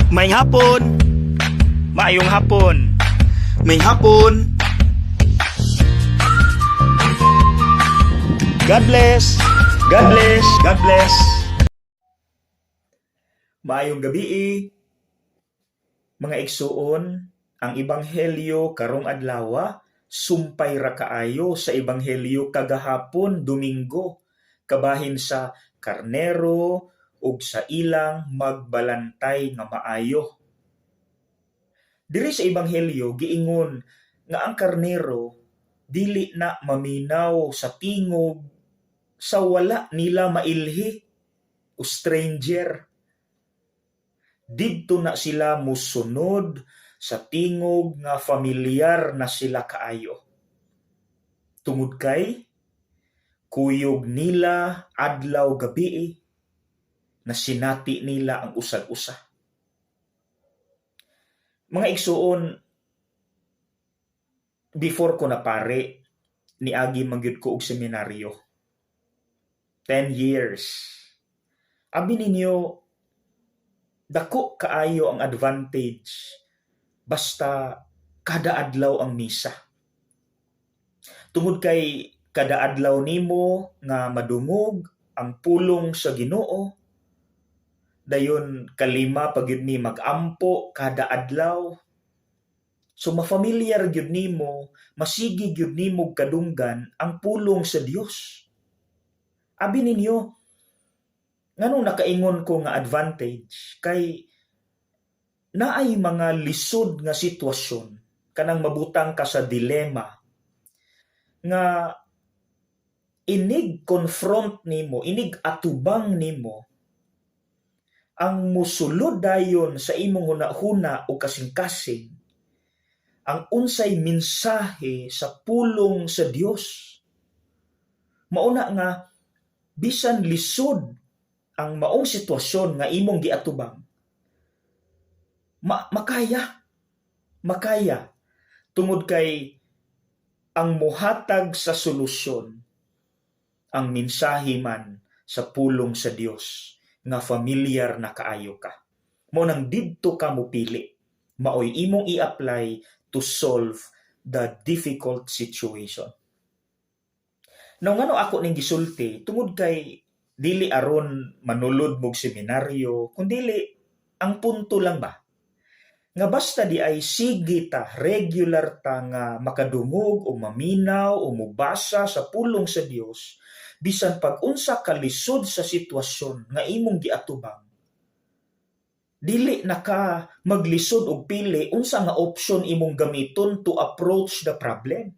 Maayong hapon. Maayong hapon. Maayong hapon. God bless. God bless. God bless. Maayong gabii. Mga igsuon, ang ebanghelyo karong adlaw sumpay ra kaayo sa ebanghelyo kagahapon, Domingo, kabahin sa karnero ug sa ilang magbalantay nga maayo. Diri sa ebanghelyo, giingon nga ang karnero dili na maminaw sa tingog sa wala nila mailhi o stranger. Didto na sila mosunod sa tingog nga familiar na sila kaayo. Tungod kay kuyog nila adlaw gabi, na sinati nila ang usag-usa. Mga igsuon, before ko napari, niagi man gyud ko og seminaryo. 10 years. Abi ninyo, dako kaayo ang advantage basta kada adlaw ang misa. Tungod kay kada adlaw nimo nga madungog ang pulong sa Ginoo, dayon kalima pa gyud ni mag-ampo kada adlaw. So mafamiliar gyud nimo, masigi gyud nimo kadunggan ang pulong sa Dios. Abi ninyo, nganong nakaingon ko nga advantage? Kay naay mga lisod nga sitwasyon, kanang mabutang ka sa dilema nga inig confront nimo, inig atubang nimo, ang musulod dayon sa imong hunahuna o kasing-kasing ang unsay mensahe sa pulong sa Dios. Mauna nga bisan lisod ang maong sitwasyon nga imong giatubang, makaya makaya tungod kay ang muhatag sa solusyon ang mensahe man sa pulong sa Dios nga familiar na kaayo ka. Mao nang didto ka mopili, maoy imong i-apply to solve the difficult situation. Now, ngano ako ning gisulti? Tungod kay dili aron manulod mog seminaryo, kundili ang punto lang ba nga basta di ay sige ta, regular ta nga makadungog o maminaw o mobasa sa pulong sa Dios, bisan pag unsa ka lisod sa sitwasyon nga imong giatubang, dili na ka maglisod og pili unsa nga option imong gamiton to approach the problem,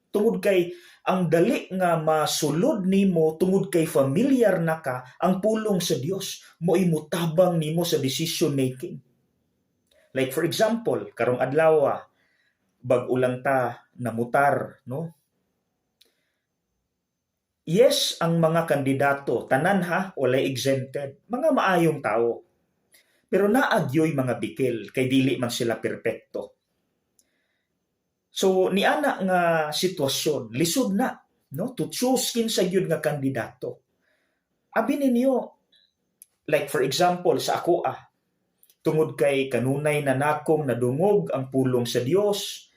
tungod kay ang dali nga masulod nimo, tungod kay familiar na ka ang pulong sa Dios, mo imutabang nimo sa decision making. Like for example, karong adlaw, bag-o lang ta namutar, no? Yes, ang mga kandidato, tanan ha, walay exempted, mga maayong tao. Pero naa gyoy mga bikil kay dili man sila perpekto. So niana nga sitwasyon, lisod na, no, to choose kinsa gyud nga kandidato. Abi ninyo, like for example sa ako ah, tungod kay kanunay na nakong nadungog ang pulong sa Dios,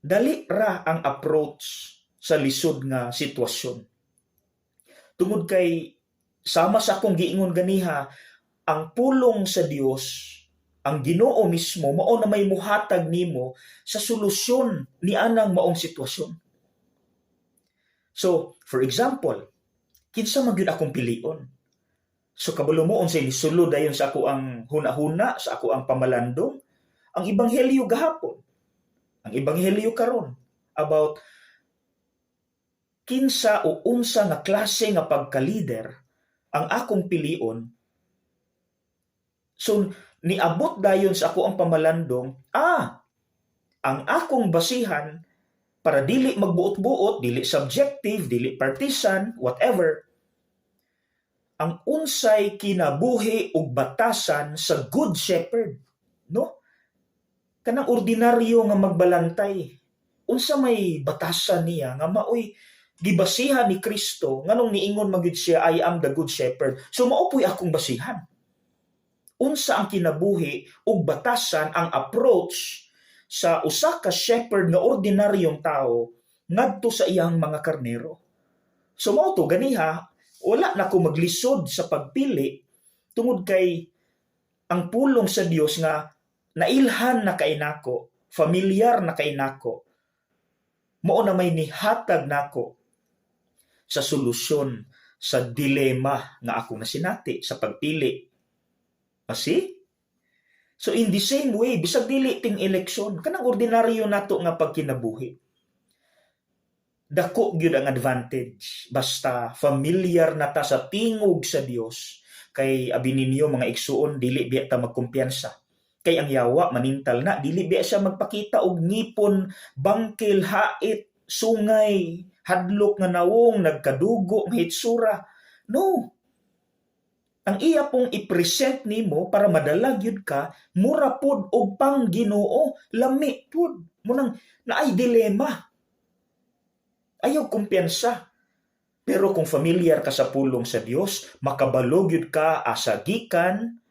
dali ra ang approach sa lisod nga sitwasyon. Tungod kay sama sa akong giingon ganiha, ang pulong sa Dios, ang Ginoo mismo mao na may muhatag nimo sa solusyon ni anang maong sitwasyon. So, for example, kinsa man gyud akong pilion? So kabalo mo unsay nisulod dayon sa ako ang huna-huna, sa ako ang pamalandong? Ang ebanghelyo gahapon. Ang ebanghelyo karon about kinsa o unsa nga klase nga pagka-leader ang akong pilion. So niabot dayon sa ako ang pamalandong, ang akong basihan para dili magbuot-buot, dili subjective, dili partisan, whatever, ang unsay kinabuhi ug batasan sa Good Shepherd, no? Kanang ordinaryo nga magbalantay. Unsa may batasan niya nga maoy gibasihan ni Kristo, nganong niingon man gyud siya, "I am the good shepherd"? So mao po'y akong basihan. Unsa ang kinabuhi ug batasan ang approach sa usa ka shepherd nga ordinaryong tao ngadto sa iyang mga karnero. So mao to ganiha, wala na ko maglisod sa pagpili tungod kay ang pulong sa Dios nga nailhan na kay nako, familiar na kay nako, mao na may nihatag nako sa solusyon sa dilema nga akong nasinati sa pagpili. Asi? So in the same way, bisag dili ting eleksyon, kanang ordinaryo nato nga pagkinabuhi. Dako gyud ang advantage basta familiar na ta sa tingog sa Dios, kay abi ninyo, mga igsuon, dili biya ta magkumpiyansa. Kay ang yawa manintal na, dili biya siya magpakita og ngipon, bangkil, hait, sungay, hadlok nga nawong, nagkadugo nga hitsura. No. Ang iya pong i-present nimo para madala gyud ka, mura pod og pang Ginoo, lami pod. Munang naay dilema. Ayaw kumpiyansa. Pero kung familiar ka sa pulong sa Dios, makabalo gyud ka asa gikan,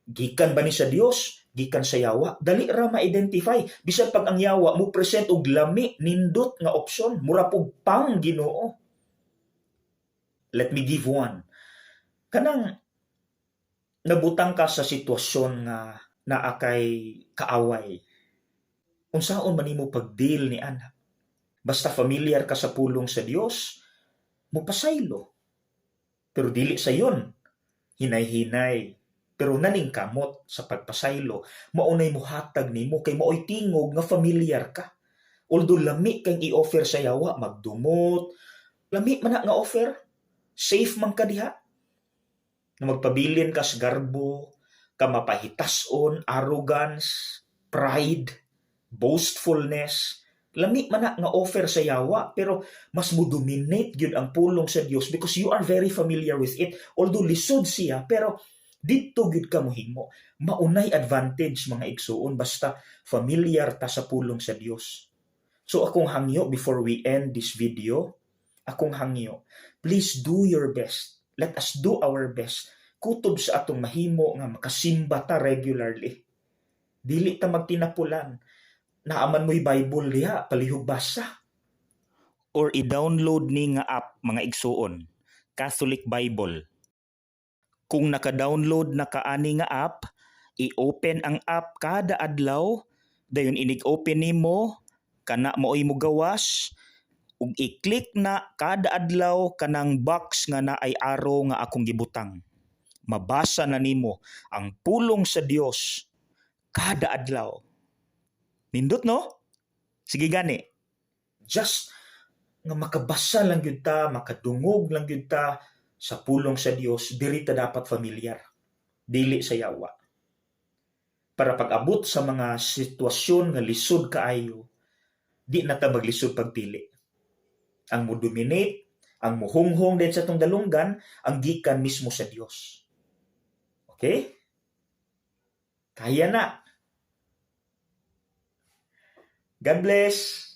gikan ba ni sa Dios, gikan sa yawa. Dali ra ma-identify. Bisan pag ang yawa mo present og lami nindot nga opsyon, mura pug pang Ginoo. Let me give one. Kanang nabutang ka sa sitwasyon nga naa kay kaaway. Unsaon man nimo pag-deal ni ana? Basta familiar ka sa pulong sa Dios, mupasaylo. Pero dili sayon, hinay-hinay. Pero naningkamot sa pagpasaylo, maunay muhatag nimo kay maoy tingog nga familiar ka. Although lami kang i-offer sa yawa, magdumot, lami man na nga offer, safe man ka diha. Na magpabilin ka sa garbo, ka mapahitason, arrogance, pride, boastfulness, lami man na nga offer sa yawa, pero mas mo dominate gyud ang pulong sa Dios because you are very familiar with it. Although lisod siya, pero didto gyud ka mohimo. Maunay advantage, mga igsuon, basta familiar ta sa pulong sa Dios. So akong hangyo before we end this video, akong hangyo, please do your best. Let us do our best. Kutob sa atong mahimo nga makasimba ta regularly. Dili ta magtinapulan. Naa man mo'y Bible diha, palihog basa. Or i-download ni nga app, mga igsuon, Catholic Bible. Kung naka-download na ka ani nga app, i-open ang app kada adlaw, dayon inig-open nimo, kana maoy mo gawas, ug i-click na kada adlaw kanang box nga naay arrow nga akong gibutang. Mabasa na nimo ang pulong sa Dios kada adlaw. Nindot, no? Sige gani. Just nga makabasa lang gyud ta, makadungog lang gyud ta sa pulong sa Dios, diri ta dapat familiar. Dili sa yawa. Para pag-abot sa mga sitwasyon nga lisod kaayo, di na ta maglisod pagpili. Ang mo dominate, ang muhunghong din sa atong dalunggan, ang gikan mismo sa Dios. Okay? Kaya na. God bless.